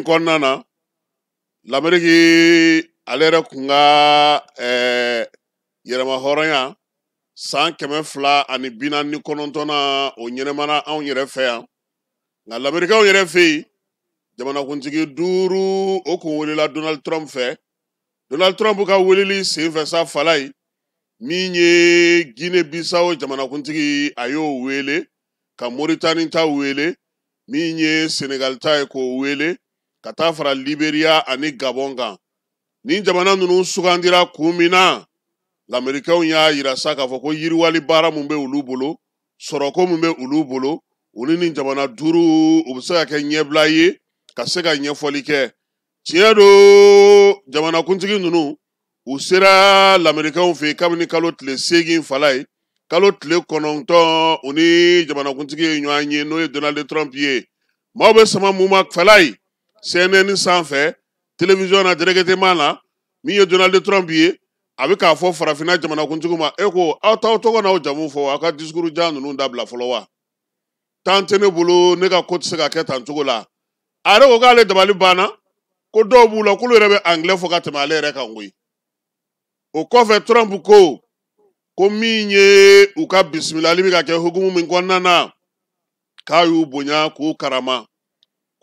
Kɔnɔna na, Lameriki ale yɛrɛ kun ka yɛrɛma hɔrɔnya san 249nan, o ɲɛnamana anw yɛrɛ fɛ yan. Nka Lamerikaw yɛrɛ fɛ yen, jamanakuntigi duuru o kun welela Donald Trump fɛ. Donald Trump ka weleli senfɛ sa, Falayi, min ye Guinée Bissau jamanakuntigi, a y'o wele, ka Mauritanie ta wele, min ye Senegal ta ye k'o wele, ka taa fara Liberia ani Gabon kan. Nin jamana ninnu sugandira kun min na, Lamerikɛnw y'a yira sa k'a fɔ ko yiriwali baara mun bɛ olu bolo, sɔrɔko mun bɛ olu bolo, olu ni jamana duuru u bɛ se ka kɛ ɲɛbila ye ka se ka ɲɛfɔli kɛ. Tiɲɛ don, jamanakuntigi ninnu u sera Lamerikɛnw fɛ yen kabini kalo tile 8. Falayi, kalo tile 9, u ni jamanakuntigi ye ɲɔgɔn ye, n'o ye Donald Trump ye. Maaw bɛ sama mun ma, Falayi, CNN sanfɛ, télévision na, directement na, min ye Donald Trump ye, a bɛ k'a fɔ farafinna jamanakuntigiw ma: e ko aw t'aw tɔgɔ n'aw jamu fɔ, aw ka discours jan ninnu dabila fɔlɔ wa? Temps tɛ ne bolo, ne ka ko tɛ se ka kɛ tan cogo la. A yɛrɛ ko k'ale dabali banna ko dɔw b'u la k'olu yɛrɛ bɛ anglais fɔ ka tɛmɛ ale yɛrɛ kan koyi. O kɔfɛ, Trump ko min ye u ka bisimilali bɛ ka kɛ hukumu min kɔnɔna na, k'a y'u bonya k'u karama,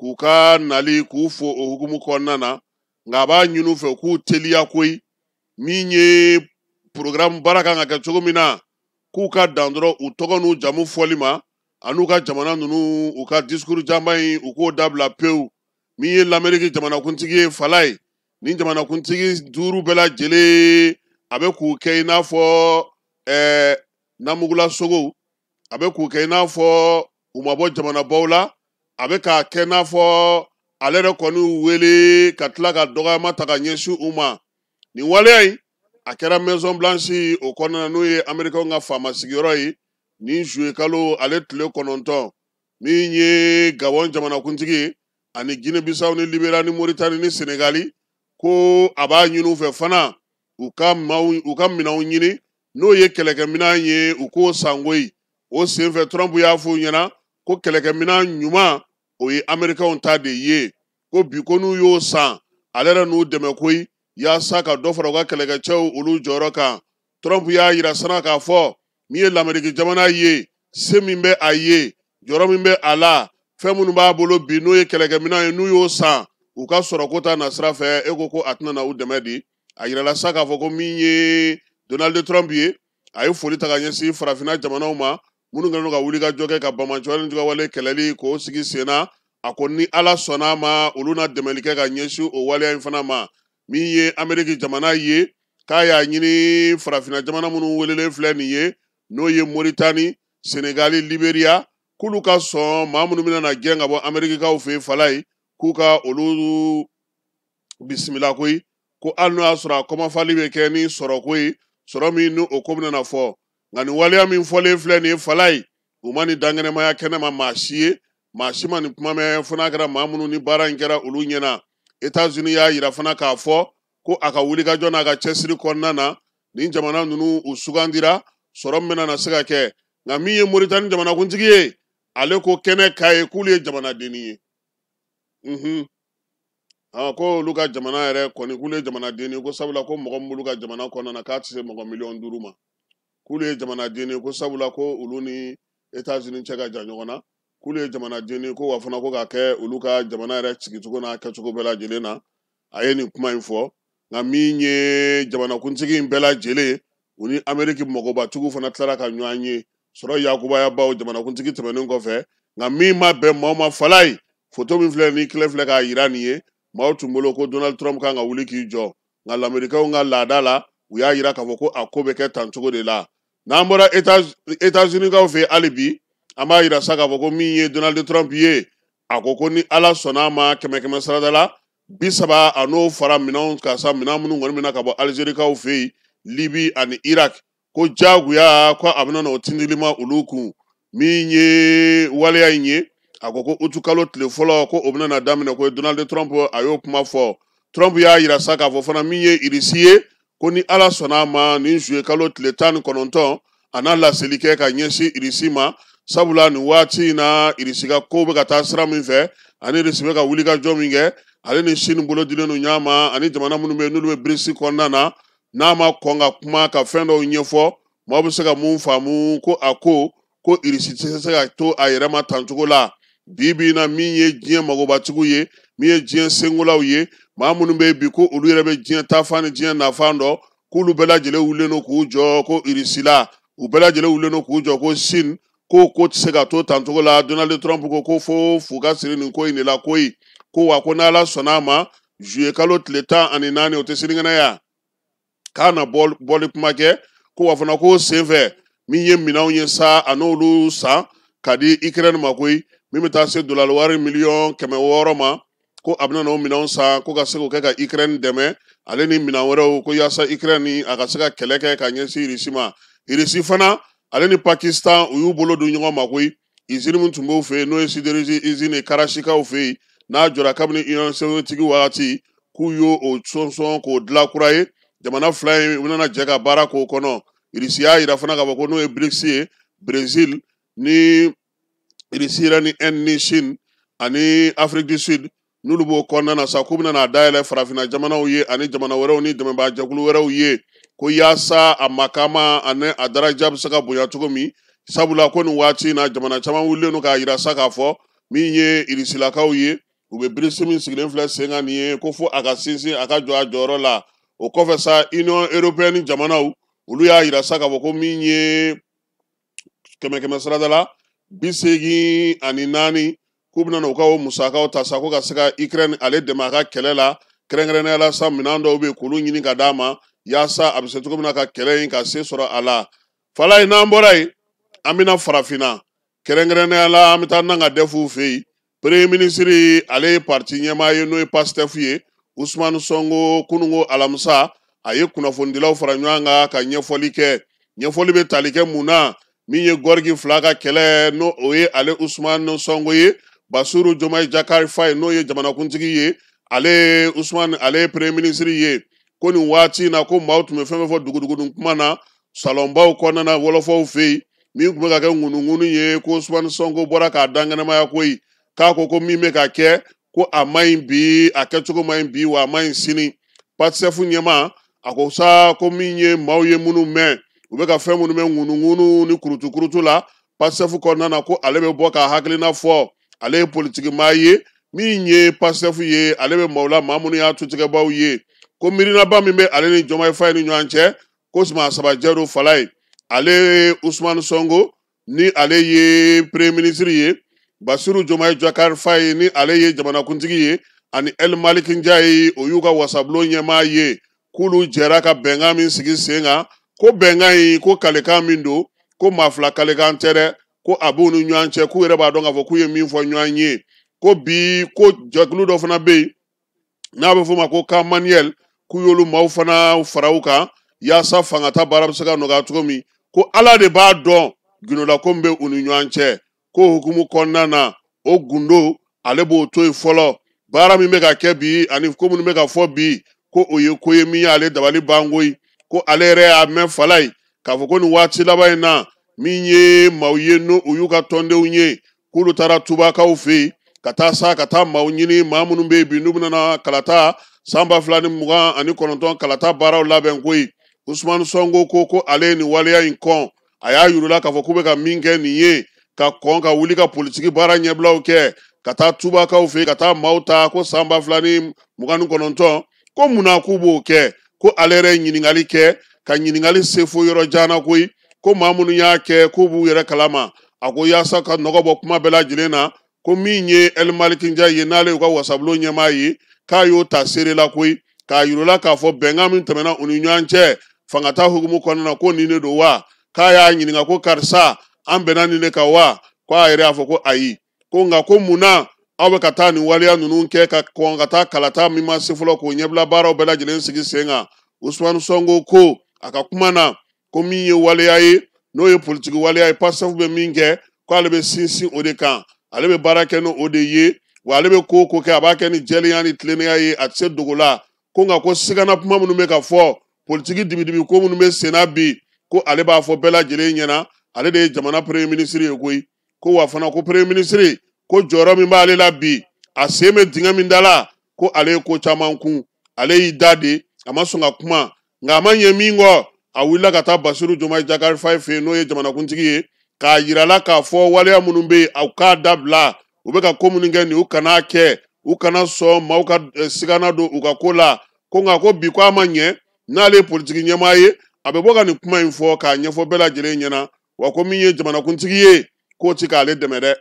k'u ka nali k'u fo o hukumu kɔnɔna na. Nka a b'a ɲini u fɛ k'u teliya koyi. Min ye programme baara kan ka kɛ cogo min na, k'u ka dan dɔrɔn u tɔgɔ n'u jamu fɔli ma, an'u ka jamana ninnu, u ka discours janba in, u k'o dabila pewu. Min ye Lameriki jamanakuntigi ye, Falayi, ni jamanakuntigi duuru bɛɛ lajɛlen, a bɛ k'u kɛ i n'a fɔ namugula sogow, a bɛ k'u kɛ i n'a fɔ u ma bɔ jamanabaw la, a bɛ k'a kɛ n'a fɔ ale yɛrɛ kɔni wele ka tila ka dɔgɔyama ta ka ɲɛsin u ma. Nin waleya in, a kɛra Maison Blanche o kɔnɔna na, n'o ye Américain ka faama sigiyɔrɔ ye, nin juillet kalo ale tile 9. Min ye Gabon jamanakuntigi ye ani Guinée Bissau ni Libéria ni Mauritanie ni Sénégali, ko a b'a ɲini u fɛ fana u ka maaw, u ka minɛnw ɲini, n'o ye kɛlɛkɛminɛn ye, u k'o san koyi. O senfɛ, Trump y'a fɔ u ɲɛna ko kɛlɛkɛminɛn ɲuman, o ye Américains ta de ye, ko bi ko n'u y'o san, ale yɛrɛ n'u dɛmɛ koyi, yaasa ka dɔ fara u ka kɛlɛkɛcɛw olu jɔyɔrɔ kan. Trump y'a yira sana k'a fɔ min ye Lameriki jamana ye, se min bɛ a ye, jɔyɔrɔ min bɛ a la, fɛn minnu b'a bolo bi, n'o ye kɛlɛkɛminɛn ye, n'u y'o san u ka sɔrɔko ta na sira fɛ, e ko a tɛna na u dɛmɛ di. A yirala sa k'a fɔ ko min ye Donald Trump ye, a ye foli ta ka ɲɛsin farafinna jamanaw ma minnu kɛlen don ka wuli ka jɔ kɛ ka banbaanciwale juguwale kɛlɛli k'o sigi sen na. A ko ni Ala sɔnna a ma, olu na dɛmɛli kɛ ka ɲɛsin o waleya in fana ma. Min ye Ameriki jamana ye, k'a y'a ɲini farafinna jamana minnu welelen filɛ nin ye, n'o ye Mauritanie, Senegali, Liberia, k'olu ka sɔn maa minnu bɛna na gɛn ka bɔ Amerikikaw fɛ yen, Falayi, k'u ka olu bisimila koyi, ko hali n'o y'a sɔrɔ a kɔmafali bɛ kɛ ni sɔrɔko ye, sɔrɔ min ni o ko bɛna na fɔ. Nka nin waleya min fɔlen filɛ nin ye, Falayi, u ma nin dankɛnɛmaya kɛnɛ ma maa si ye, maa si ma nin kuma mɛn, fo n'a kɛra maa minnu ni baara in kɛra olu ɲɛna. États-Unis y'a yira fana k'a fɔ ko a ka wulikajɔ n'a ka cɛsiri kɔnɔna na, nin jamana ninnu u sugandira, sɔrɔ min bɛna na se ka kɛ. Nka min ye Mauritanie jamanakuntigi ye, ale ko kɛnɛ k'a ye k'olu ye jamanadenni ye. Ko olu ka jamana yɛrɛ kɔni, k'olu ye jamanadenni ye, ko sabula ko mɔgɔ min b'olu ka jamana kɔnɔna na, k'a tɛ se mɔgɔ miliyɔn 5 ma. K'olu ye jamanadenni ye, ko sabula ko olu ni États-Unis cɛ ka jan ɲɔgɔn na, k'olu ye jamanadenni ye, ko wa fana ko k'a kɛ olu ka jamana yɛrɛ sigicogo n'a kɛcogo bɛɛ lajɛlen na. A ye nin kuma in fɔ. Nka min ye jamanakuntigi in bɛɛ lajɛlen, u ni Ameriki mɔgɔbatigiw fana tilara ka ɲɔgɔn ye sɔrɔ yakubayabaw jamanakuntigi tɛmɛnen kɔfɛ. Nka min ma bɛn maaw ma, Falayi, foto min filɛ ni kile filɛ k'a yira nin ye, maaw tun bolo ko Donald Trump kan ka wuli k'i jɔ. Nka Lamerikaw ka laada la, u y'a yira k'a fɔ ko a ko bɛ kɛ tan cogo de la. N'an bɔra États-Unis kaw fɛ hali bi, an b'a yira sa k'a fɔ ko min ye Donald Trump ye, a ko ko ni Ala sɔnna a ma, kɛmɛ kɛmɛ sarada la 30, a n'o fara minɛnw kan sa, minɛn minnu kɔni bɛna ka bɔ Algérie kaw fɛ yen, Libi ani Irak, ko diyagoya ko a bɛna na o tindili ma olu kun. Min ye waleya in ye, a ko ko utu kalo tile fɔlɔ, ko o bɛna na daminɛ ko Donald Trump a y'o kuma fɔ. Trump y'a yira sa k'a fɔ fana min ye Irisi ye, ko ni Ala sɔnna a ma, nin juillet kalo tile 19, a n'a laseli kɛ ka ɲɛsin Irisi ma, sabula nin waati in na Irisi ka ko bɛ ka taa sira min fɛ. ani Irisi bɛ ka wulikajɔ min kɛ, ale ni Chine bolo dilen don ɲɔgɔn ma, ani jamana minnu bɛ yen n'olu bɛ BRICS kɔnɔna na, n'a ma kɔn ka kuma ka fɛn dɔw ɲɛfɔ, maaw bɛ se ka mun faamu ko a ko ko Irisi tɛ se ka to a yɛrɛ ma tan cogo la. Bi bi in na, min ye diɲɛ magobatigiw ye, min ye diɲɛ senkolaw ye, maa minnu bɛ bi ko olu yɛrɛ bɛ diɲɛ taafan ni diɲɛ nafan dɔn, k'olu bɛɛ lajɛlen wulilen don k'u jɔ ko Irisi la, u bɛɛ lajɛlen wulilen don k'u jɔ ko Chine, ko tɛ se ka to tan cogo la. Donald Trump ko fo fu ka siri nin ko in de la koyi, ko wa ko n'Ala sɔnna a ma, juillet kalo tile 14, o tɛ sinikɛnɛ ya, k'a na bɔli kuma kɛ, ko wa fana ko senfɛ min ye minɛnw ye sa, a n'olu san ka di Ukraine ma koyi, min bɛ taa se dolari wari miliyɔn 600 ma, ko a bɛna n'o minɛnw san ko ka se k'o kɛ ka Ukraine dɛmɛ, ale ni minɛn wɛrɛw, ko yaasa Ukraine a ka se ka kɛlɛ kɛ ka ɲɛsin Irisi ma. Irisi fana, ale ni Pakistan, u y'u bolo don ɲɔgɔn ma koyi. Izini min tun b'u fɛ yen, n'o ye sidérurgie usine Karasikaw fɛ yen, n'a jɔra kabini Union soviétique wagati, k'u y'o o sɔnsɔn k'o dilan kura ye. Jamana fila in, u bɛna jɛ ka baara k'o kɔnɔ. Irisi y'a yira fana k'a fɔ ko n'o ye BRICS ye, Brésil ni Irisi yɛrɛ ni Inde ni Chine ani Afrique du Sud, n'olu b'o kɔnɔna na sa, k'u bɛna n'a dayɛlɛ farafinna jamanaw ye ani jamana wɛrɛw ni dɛmɛbaajɛkulu wɛrɛw ye, ko yaasa a makama ani a daraja bɛ se ka bonya cogo min. Sabula ko nin waati in na, jamana caman wulilen don k'a yira sa k'a fɔ min ye irisilakaw ye, u bɛ BRICS min sigilen filɛ sen kan nin ye, ko fo a ka sinsin a ka jɔ a jɔyɔrɔ la. O kɔfɛ sa, Union européenne jamanaw, olu y'a yira sa k'a fɔ ko min ye kɛmɛ kɛmɛ sarada la 84, k'u bɛna u ka o musakaw ta sa, ko ka se ka Ukraine ale dɛmɛ a ka kɛlɛ la, kɛrɛnkɛrɛnnenya la sa, minɛn dɔw bɛ yen k'olu ɲini ka d'a ma, yaasa a bɛ se cogo min na ka kɛlɛ in ka se sɔrɔ a la. Falaye, n'an bɔra yen, an bɛna farafinna, kɛrɛnkɛrɛnnenya la an bɛ taa Nanga Dɛfuw fɛ yen. Premier ministre, ale ye parti ɲɛmaa ye, n'o ye Pastef ye, Ousmane Sonko, kununko alamisa, a ye kunnafonidilaw fara ɲɔgɔn kan ka ɲɛfɔli kɛ. Ɲɛfɔli bɛ tali kɛ mun na? Min ye Gorgui fila ka kɛlɛ, n'o o ye ale Ousmane Sonko ye, Bassirou Diomaye Diakhar Faye, n'o ye jamanakuntigi ye, ale Ousmane, ale ye premier ministre ye, ko nin waati in na, ko maaw tun bɛ fɛn fɛn fɔ dugudugudun kuma na salɔnbaw kɔnɔna na wɔlɔfɔw fɛ yen, min tun bɛ ka kɛ ŋunuŋunu ye, ko Ousmane Sonko bɔra k'a dankɛnɛmaya koyi, k'a ko ko min bɛ ka kɛ, ko a man ɲi bi, a kɛcogo man ɲi bi, wa a man ɲi sini. Pastef ɲɛmaa, a ko sa ko min ye maaw ye minnu mɛn, u bɛ ka fɛn minnu mɛn ŋunuŋunu ni kurutukurutu la Pastef kɔnɔna na, ko ale bɛ bɔ k'a hakilina fɔ. Ale ye politiki maa ye, min ye Pastef ye, ale bɛ maaw la, maa minnu y'a tutigɛbaw ye, ko miirinaba min bɛ ale ni Diomaye Faye ni ɲɔgɔn cɛ, ko maa saba jɛ don. Falaye, ale Ousmane Sonko ni ale ye premier ministre ye, Bassirou Diomaye Diakhar Faye ni ale ye jamanakuntigi ye, ani El Malick Ndiaye, o y'u ka wasabulon ɲɛmaa ye, k'olu jɛra ka bɛnkan min sigi sen kan, ko bɛnkan in, ko kalekan min don, ko maa fila kalekan tɛ dɛ, ko a b'u ni ɲɔgɔn cɛ, k'u yɛrɛ b'a dɔn k'a fɔ k'u ye min fɔ ɲɔgɔn ye. Ko bi, ko jɛkulu dɔ fana bɛ yen n'a bɛ f'o ma ko Camp Manuel, k'u y'olu maaw fana fara u kan yaasa fangata baara bɛ se ka nɔgɔya cogo min. Ko Ala de b'a dɔn gundola ko min bɛ u ni ɲɔgɔn cɛ, ko hukumu kɔnɔna na, o gundo ale b'o to yen fɔlɔ. Baara min bɛ ka kɛ bi ani ko minnu bɛ ka fɔ bi, ko o ye ko ye min y'ale dabali ban koyi. Ko ale yɛrɛ y'a mɛn Falaye k'a fɔ ko nin waati laban in na, min ye maaw ye, n'o o y'u ka tɔndenw ye, k'olu taara tubakaw fɛ yen ka taa sa ka taa maaw ɲini, maa minnu bɛ yen bi n'u bɛna kalata san 2029 kalata baaraw labɛn koyi. Ousmane Sonko ko ale ye nin waleya in kɔn. A y'a yir'u la k'a fɔ k'u bɛ ka min kɛ nin ye, ka kɔn ka wuli ka politiki baara ɲɛbilaw kɛ, ka taa tubakaw fɛ yen ka taa maaw ta ko san 2029, ko munna k'u b'o kɛ? Ko ale yɛrɛ ye ɲininkali kɛ, ka ɲininkali se fo yɔrɔ jan na koyi, ko maa minnu y'a kɛ, k'u b'u yɛrɛ kalama. A ko yaasa ka nɔgɔ bɔ kuma bɛɛ lajɛlen na, ko min ye El Malick Ndiaye ye, n'ale y'u ka wasabulon ɲɛmaa ye, k'a y'o ta seere la koyi, k'a yir'u la k'a fɔ bɛnkan min tɛmɛna u ni ɲɔgɔn cɛ fangata hukumu kɔnɔna na, ko nin de don wa? K'a y'a ɲininka ko karisa, an bɛnna nin de kan wa? Ko a yɛrɛ y'a fɔ ko ayi, ko nka ko munna aw bɛ ka taa nin waleya ninnu kɛ, ka kɔn ka taa kalata min ma se fɔlɔ k'o ɲɛbila baaraw bɛɛ lajɛlen sigi sen kan? Ousmane Sonko ko a ka kuma na ko min ye waleya ye, n'o ye politiki waleya ye, Pastef bɛ min kɛ, ko ale bɛ sinsin o de kan, ale bɛ baara kɛ n'o de ye, wa ale bɛ ko o ko kɛ, a b'a kɛ ni jɛlenya ni tilennenya ye, a tɛ se dogo la. Ko nka ko sigana kuma minnu bɛ ka fɔ, politiki dibidibi ko minnu bɛ senna bi, ko ale b'a fɔ bɛɛ lajɛlen ɲɛna, ale de ye jamana premier ministre ye koyi. Ko wa fana ko premier ministre, ko jɔyɔrɔ min b'ale la bi, A sen bɛ dingɛ min da la, ko ale ye ko caman kun, ale y'i da de, a ma sɔn ka kuma. Nka a ma ɲɛ min kɔ, a wulila ka taa Basiru Jomayi Jakari Faye fɛ yen, n'o ye jamanakuntigi ye, k'a yira la k'a fɔ waleya minnu bɛ yen, aw k'a dabila. U bɛ ka ko minnu kɛ nin, u kan'a kɛ, u kana sɔn maaw ka sigana don u ka ko la. Ko nka ko bi ko a ma ɲɛ, n'ale ye politiki ɲɛmaa ye, a bɛ bɔ ka nin kuma in fɔ k'a ɲɛfɔ bɛɛ lajɛlen ɲɛna. Wa ko min ye jamanakuntigi ye, k'o ti k'ale dɛmɛ dɛ,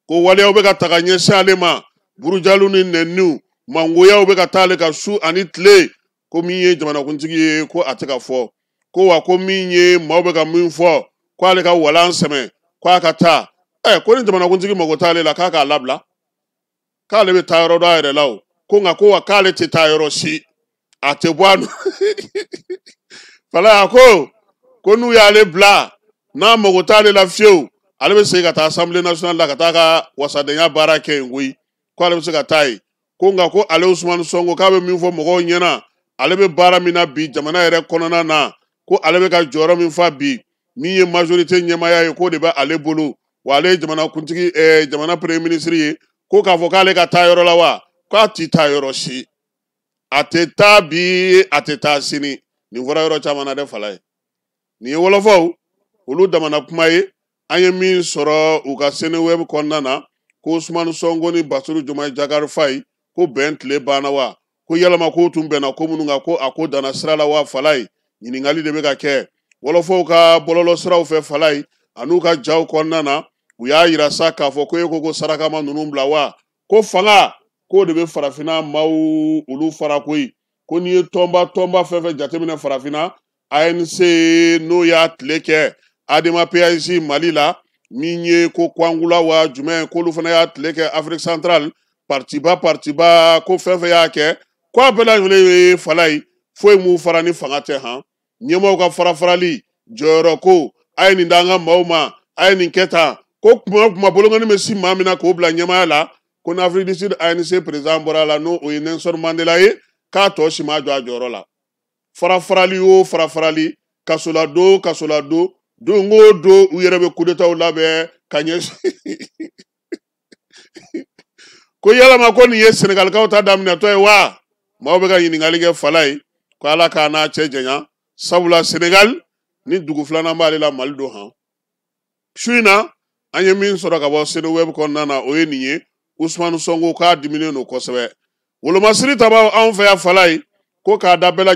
ko waleyaw bɛ ka ta ka ɲɛsin ale ma, burujaliw ni nɛniw, mangoyaw bɛ ka taa ale ka su ani tile. Ko min ye jamanakuntigi ye, ko a tɛ ka fɔ ko wa ko min ye maaw bɛ ka min fɔ, ko ale ka walan sɛmɛ, ko a ka taa. Ko ni jamanakuntigi mago t'ale la, k'a k'a labila, k'ale bɛ taa yɔrɔ dɔ a yɛrɛ la o. Ko nka ko wa k'ale tɛ taa yɔrɔ si, a tɛ bɔ a nɔ. Fala ko n'u y'ale bila, n'a mago t'ale la fiyewu, ale bɛ segin ka taa Assemblée nationale la ka taa ka wasadenya baara kɛ yen koyi, ko ale bɛ se ka taa yen. Ko nka ko ale Ousmane Sonko, k'a bɛ min fɔ mɔgɔw ɲɛna, ale bɛ baara min na bi jamana yɛrɛ kɔnɔna na, ko ale bɛ ka jɔyɔrɔ min fa bi, min ye majorité ɲɛmaaya ye, k'o de bɛ ale bolo, wa ale ye jamana kuntigi, jamana premier ministre ye. Ko k'a fɔ k'ale ka taa yɔrɔ la wa, k'a ti taa yɔrɔ si, a tɛ taa bi, a tɛ taa sini. Nin fɔra yɔrɔ caman na dɛ. Fala ye nin ye wɔlɔfɔw olu damana kuma ye. An ye min sɔrɔ u ka Seneweb kɔnɔna na, ko Ousmane Sonko ni Basiru Jomayi Jakari Faye, ko bɛn tile banna wa, ko yalama k'o tun bɛnna ko minnu kan, ko a ko danna sira la wa? Fala ye ɲininkali de bɛ ka kɛ wɔlɔfɔw ka bɔlɔlɔ siraw fɛ. Fala ye an'u ka jaw kɔnɔna na, u y'a yira sa k'a fɔ ko e ko saraka ma ninnu bila wa, ko fanga k'o de bɛ farafinna maaw olu fara koyi. Ko n'i ye tɔnba fɛn fɛn jateminɛ farafinna, ANC n'o y'a tile kɛ, ADEMA PASJ Mali la, min ye ko Kwangula wa jumɛn, k'olu fana y'a tile kɛ Afrique centrale, partiba ko fɛn fɛn y'a kɛ, ko a bɛɛ lajɛlen ye fala ye, foyi m'u fara ni fanga tɛ. Han, ɲɛmaaw ka fara-farali jɔyɔrɔ ko a ye nin d'an ka maaw ma, a ye nin kɛ tan, ko kuma o kuma bolokɔni bɛ si maa min na k'o bila ɲɛmaaya la, ko ni Afrique du Sud ANC président bɔra la, n'o ye Nelson Mandela ye, k'a tɔ si ma jɔ a jɔyɔrɔ la. Fara-farali o fara-farali, kasoladon kasoladon, don o don u yɛrɛ bɛ coup d'état labɛn ka ɲɛsin. Ko yalama ko nin ye Senegalikaw ta daminɛtɔ ye wa? Maaw bɛ ka ɲininkali kɛ. Fala ye ko Ala k'a n'a cɛ janya, sabula Senegal ni dugu filanan b'ale la, Mali don. Han, su in na an ye min sɔrɔ ka bɔ Seneweb kɔnɔna na, o ye nin ye. Ousmane Sonko k'a diminen don kosɛbɛ. Wolomasiri tabaw anw fɛ yan, Fala ye ko k'a da bɛɛ la.